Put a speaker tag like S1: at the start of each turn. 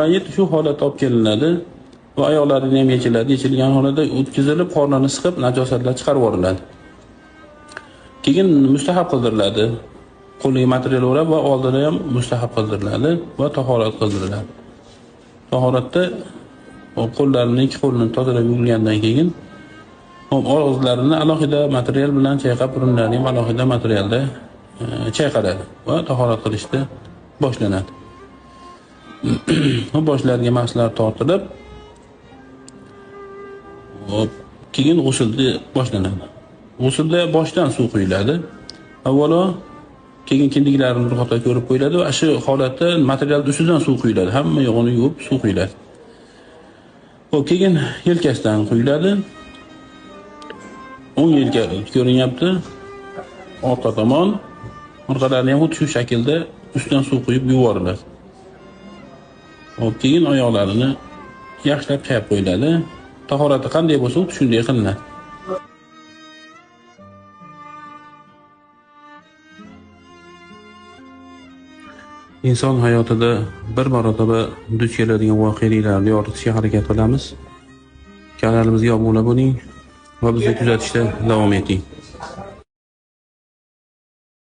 S1: Mayyit shu holatda olib kelinadi va oyoqlarini ham yechiladi. Yechilgan holatda o'tkazilib, qornini siqib, najosatlar chiqarib yuboriladi. Keyin mustahab qildiriladi. Qo'liga material o'rab va oldini ham mustahab qildiriladi va tahorat qildiriladi. Tahoratda qo'llarini, ikki qo'lini tozalab yuvilgandan keyin og'izlarini alohida material bilan chayqab, burunlarini ham alohida materialda chayqaladi va tahorat qilishda boshlanadi. Boshlariga maslar tortilib, keyin g'usulda boshlanadi. G'usulda boshdan suv quyiladi. Avvalo keyin kindiklarini bir qator ko'rib qo'yiladi va shu holatda material ustidan suv quyiladi. Hamma yo'g'ini yuvib suv quyiladi. Xo'p, keyin yelkasidan quyiladi. O'ng yelka ko'rinyapti. Orqa tomon, orqalarini ham xuddi shu shaklda ustidan suv quyib yuboriladi. Xo'p, keyin oyoqlarini yaxshilab chayib qo'yiladi. Tahorati qanday bo'lsa, shunday qilinadi. Inson hayotida bir marotaba duch keladigan voqeliklarni yoritishga harakat qilamiz. Kanalimizga obuna bo'ling va bizni kuzatishda davom eting.